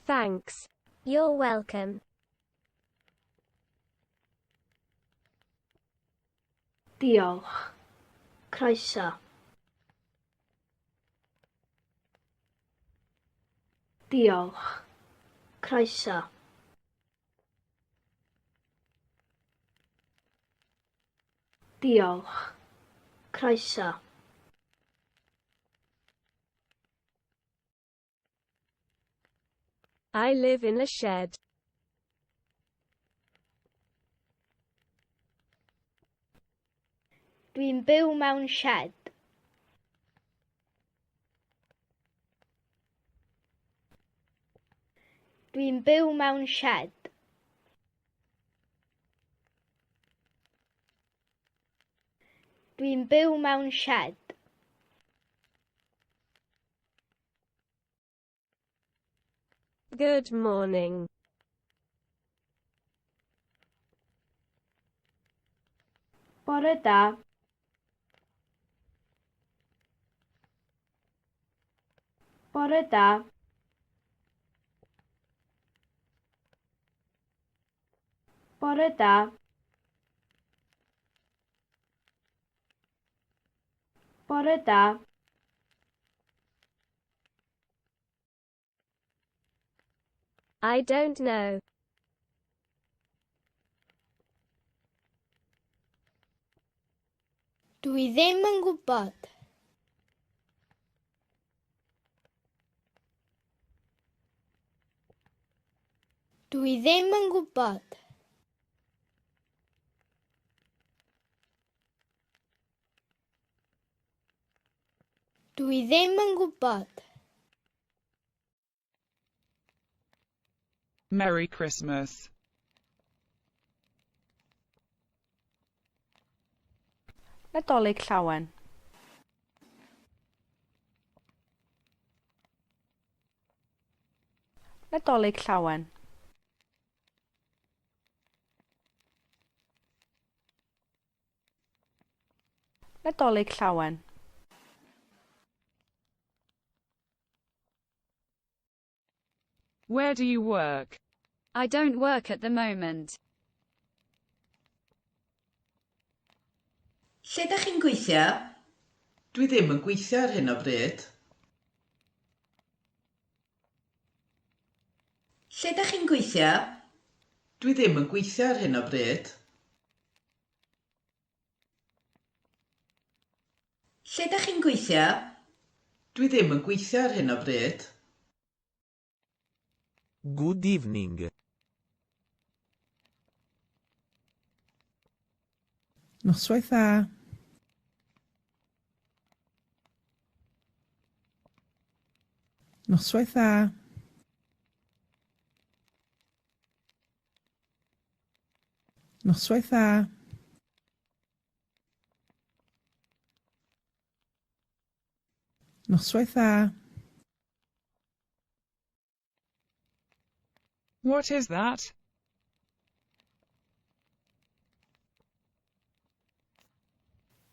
Thanks. You're welcome. Diolch. Croeso. Diolch. Croeso. Diolch. Croeso. I live in a shed. Dwi'n byw mewn sied. Dwi'n byw mewn sied. Dwi'n byw mewn sied. Good morning. Bore da. Bore da. Bore da. Bore da. I don't know. Dwi ddim yn gwybod. Dwi ddim yn gwybod. Dwi ddim yn gwybod. Merry Christmas. Nadolig Llawen. Nadolig Llawen. Nadolig Llawen. Where do you work? I don't work at the moment. Lle ydych chi'n gweithio? Dwi ddim yn gweithio ar hyn o bryd. Lle ydych chi'n gweithio? Dwi ddim yn gweithio ar hyn o bryd. Lle ydych chi'n gweithio? Dwi ddim yn gweithio ar hyn o bryd. Good evening. Noswaith dda. Noswaith dda. Noswaith dda. Noswaith dda. What is that?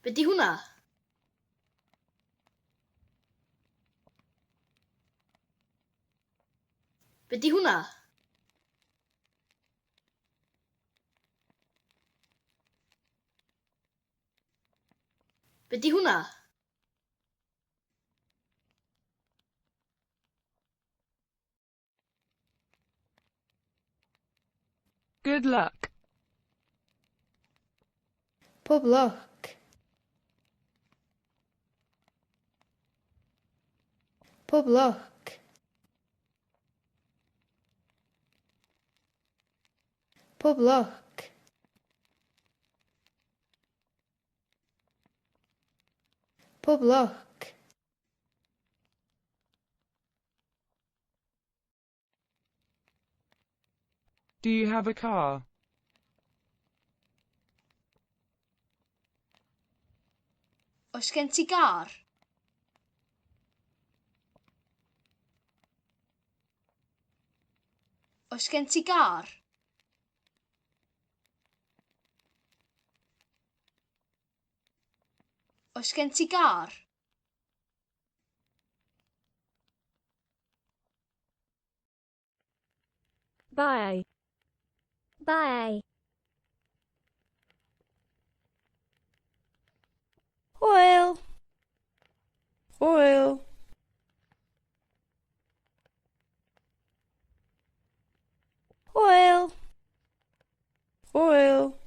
Be di hwnna? Be di hwnna? Be di hwnna? Good luck. Pob lwc. Pob lwc. Pob lwc. Pob lwc. Do you have a car? Oes gen ti gar? Oes gen ti gar? Oes gen ti gar? Bye. Bye. Hwyl. Hwyl. Hwyl. Hwyl.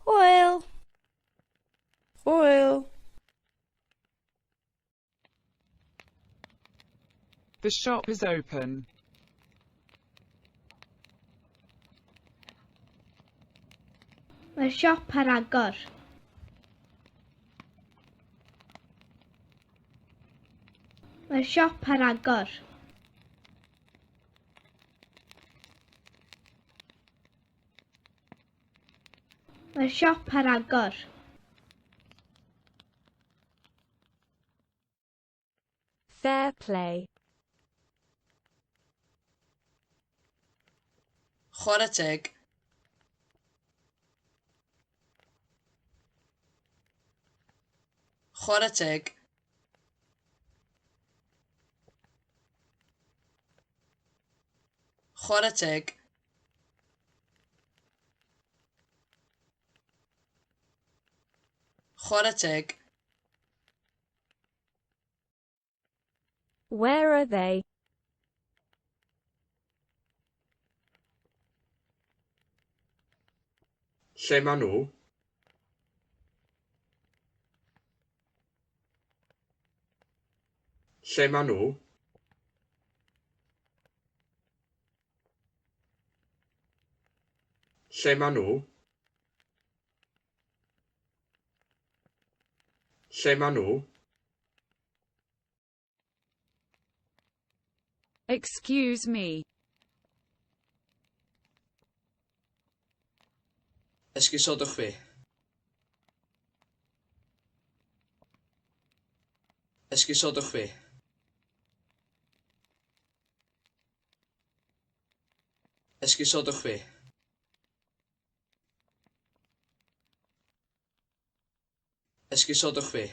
Hwyl. Hwyl. The shop is open. Mae'r siop ar agor. Mae'r siop ar agor. Mae'r siop ar agor. Fair play. Chwarae teg. Chwarae teg. Chwarae teg. Chwarae teg. Where are they? Lle maen nhw? Lle maen nhw? Lle maen nhw? Lle maen nhw? Excuse me. Esgusodwch fi. Esgusodwch fi. Esgusodwch fi. Esgusodwch fi.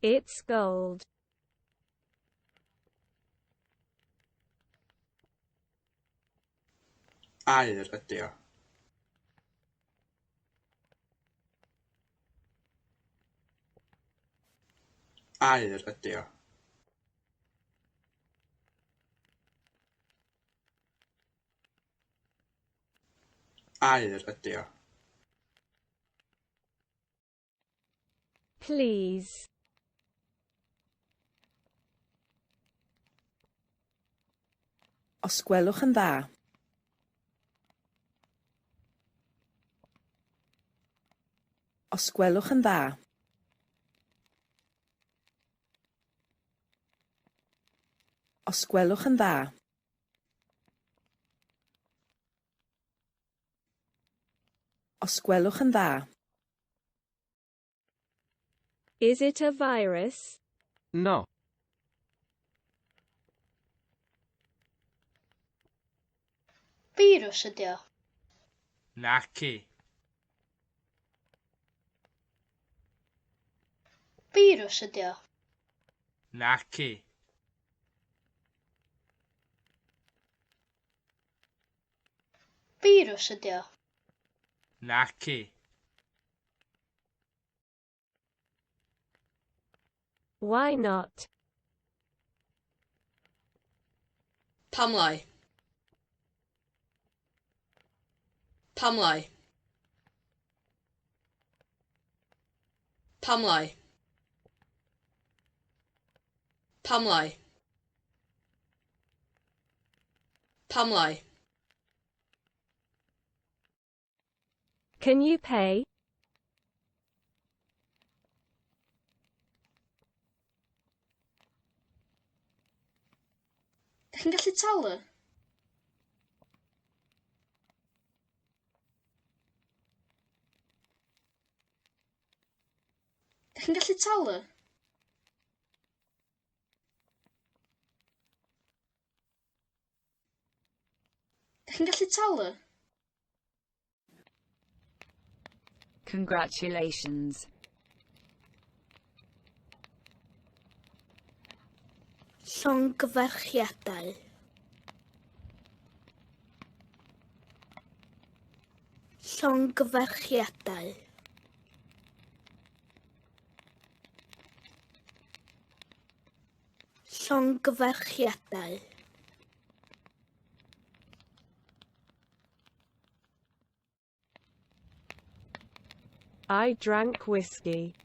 It's gold. Aur ydy o. Aur ydy o. Aur ydy o. Please. Os gwelwch yn dda. Os gwelwch yn dda. Os gwelwch yn dda. Os gwelwch yn dda. Is it a virus? No. Firws ydy o. Naci. Firws ydy o. Naci. Firws ydy o. Naci. Why not? Pam lai? Pam lai? Pam lai? Pam lai? Pam lai? Can you pay? Dych chi'n gallu talu? Dych chi'n gallu talu? Dych chi'n gallu talu? Congratulations. Llongyfarchiadau. Llongyfarchiadau. Llongyfarchiadau. I drank whiskey.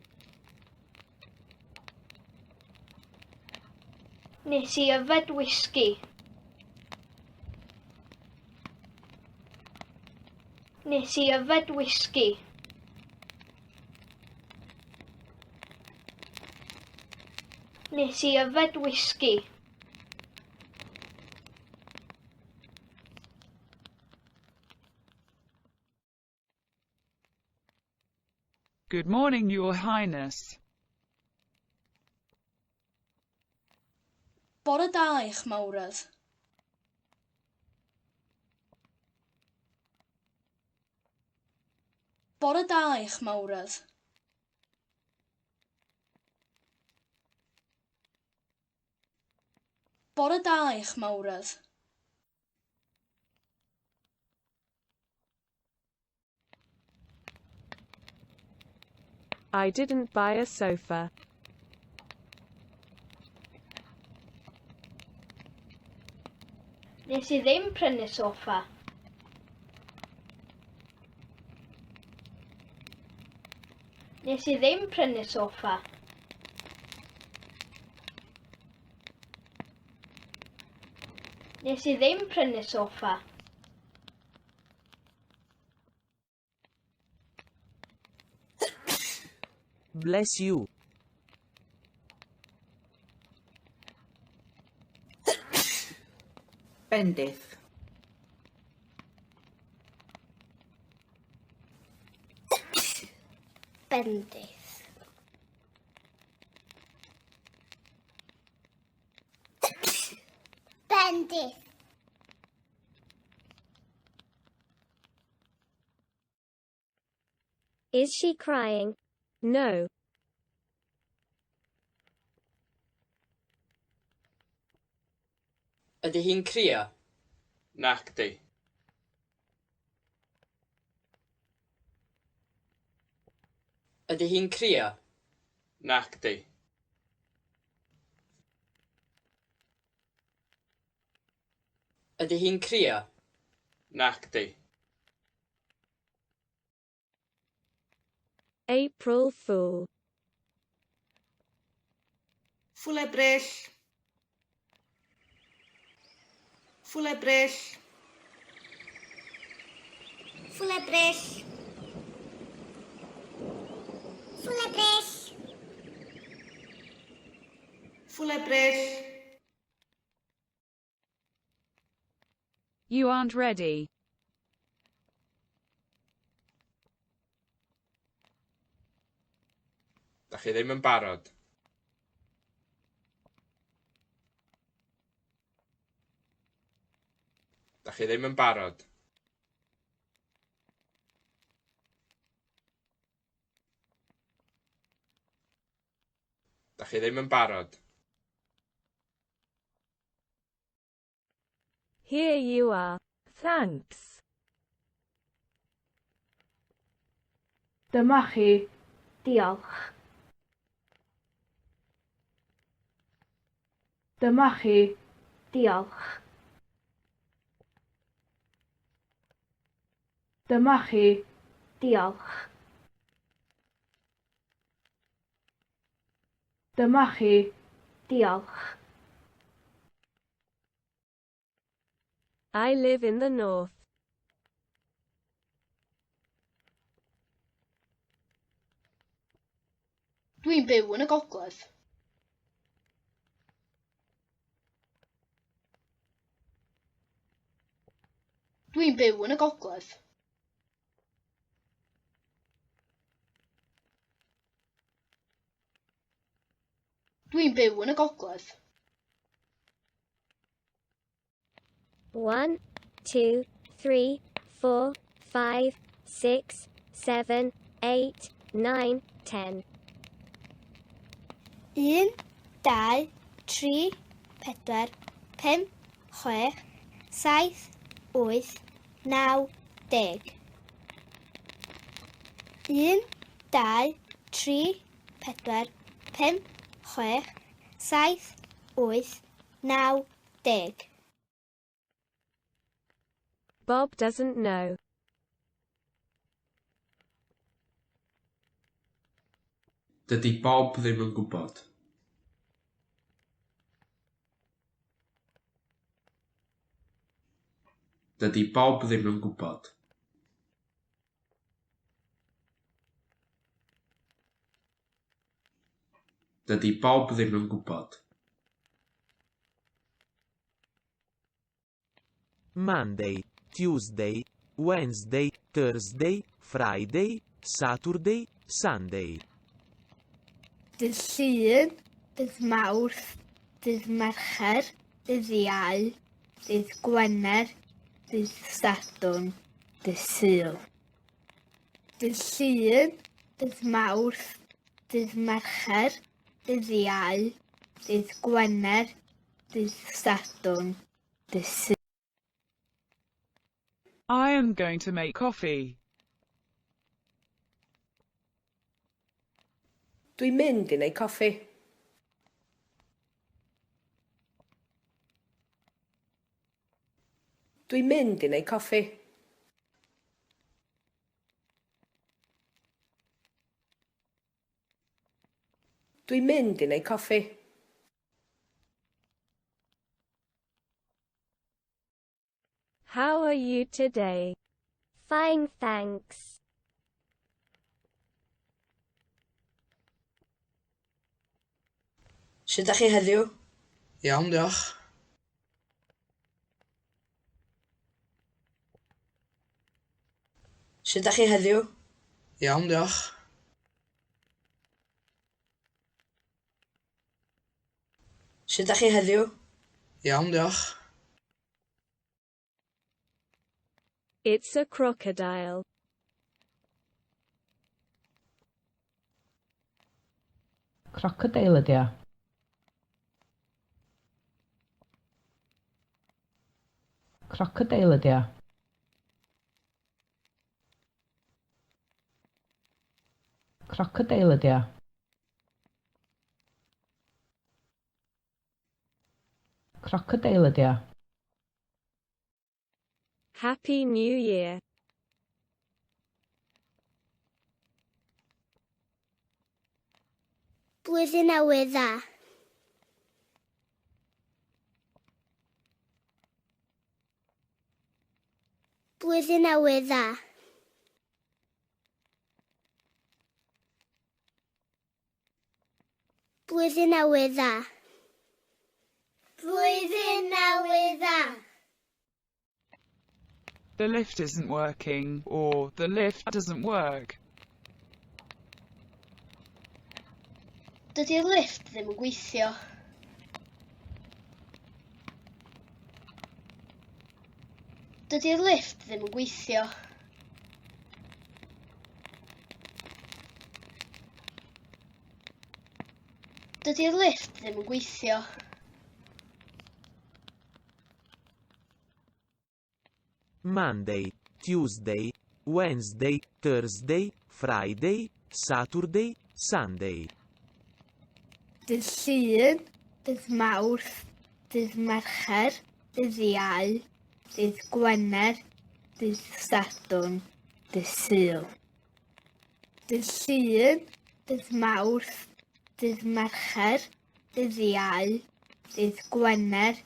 Nes i yfed whisky. Nes i yfed whisky. Nes i yfed whisky. Good morning, Your Highness. Bore da eich mawredd. Bore da eich mawredd. Bore da eich mawredd. I didn't buy a sofa. Nes i ddim prynu soffa. Nes i ddim prynu soffa. Nes i ddim prynu soffa. Bless you. Bendith. Bendith. Bendith. Is she crying? No. Ydy hi'n crio? Nacdi. Ydy hi'n crio? Nacdi. Ydy hi'n crio? Nacdi. April Fool. Ffwl Ebrill. Ffwl Ebrill. Ffwl Ebrill. Ffwl Ebrill. Ffwl Ebrill. You aren't ready. Dach chi ddim yn barod. Dach chi ddim yn barod. Dach chi ddim yn barod. Here you are. Thanks. Dyma chi. Diolch. Dyma chi. Diolch. Dyma chi. Diolch. Dyma chi. Diolch. I live in the north. Dwi'n byw yn y gogledd. Dwi'n byw yn y gogledd. Dwi'n byw yn y gogledd. 1, 2, 3, 4, 5, 6, 7, 8, 9, 10. 1, 2, 3, 4, 5, 6, 7, 8, 9, 10. 1, 2, 3, 4, 5, 6, 7, 8, 9, 10. Bob doesn't know. Dydy Bob ddim yn gwybod. Dydy Bob ddim yn gwybod. Dydy Bob ddim yn gwybod. Monday, Tuesday, Wednesday, Thursday, Friday, Saturday, Sunday. Dydd Llun, dydd Mawrth, dydd Mercher, dydd Iau, dydd Gwener, dydd Sadwrn, dydd Sul. Dydd Llun, dydd Mawrth, dydd Mercher, dydd Iau, dydd Gwener, dydd Sadwrn, dydd Sul. I am going to make coffee. Dwi'n mynd i wneud coffi. Dwi'n mynd i wneud coffi. Dwi'n mynd i wneud coffi. How are you today? Fine, thanks. Sut ydych chi heddiw? Iawn, diolch. Sut ydych chi heddiw? Iawn, diolch. Sut ydych chi heddiw? Iawn, diolch. It's a crocodile. Crocodeil ydy o. Crocodeil ydy o. Crocodeil ydy o. Crocodeil ydy o. Happy New Year. Blwyddyn Newydd Dda. Blwyddyn Newydd Dda. Blwyddyn Newydd Dda. Blwyddyn Newydd Dda. The lift isn't working, or the lift doesn't work. Dydy'r lifft ddim yn gweithio. Dydy'r lifft ddim yn gweithio. Dydy'r lifft ddim yn gweithio. Monday, Tuesday, Wednesday, Thursday, Friday, Saturday, Sunday. Dydd Llun, dydd Mawrth, dydd Mercher, dydd Iau, dydd Gwener, dydd Sadwrn, dydd Sul. Dydd Llun, dydd Mawrth, dydd Mercher, dydd Iau, dydd Gwener,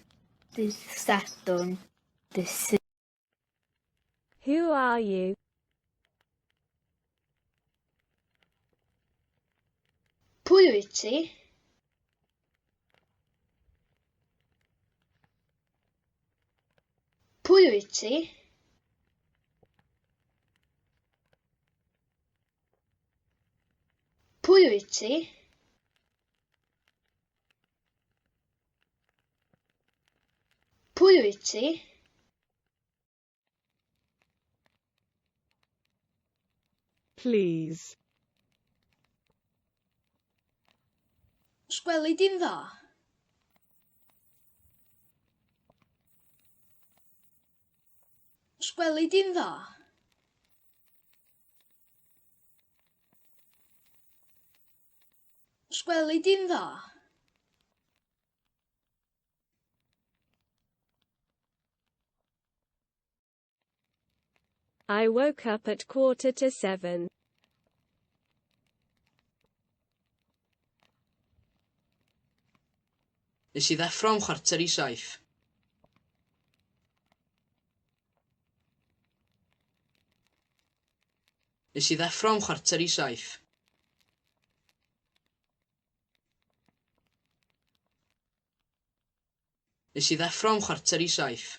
dydd Sadwrn, dydd Sul. Who are you? Pwy wyt ti? Pwy wyt ti? Pwy wyt ti? Pwy wyt ti? Please. Os gweli di'n dda? Os gweli di'n dda? Os gweli di'n dda? I woke up at 6:45. Nes i ddeffro am 6:45. Nes i ddeffro am 6:45. Nes i ddeffro am 6:45.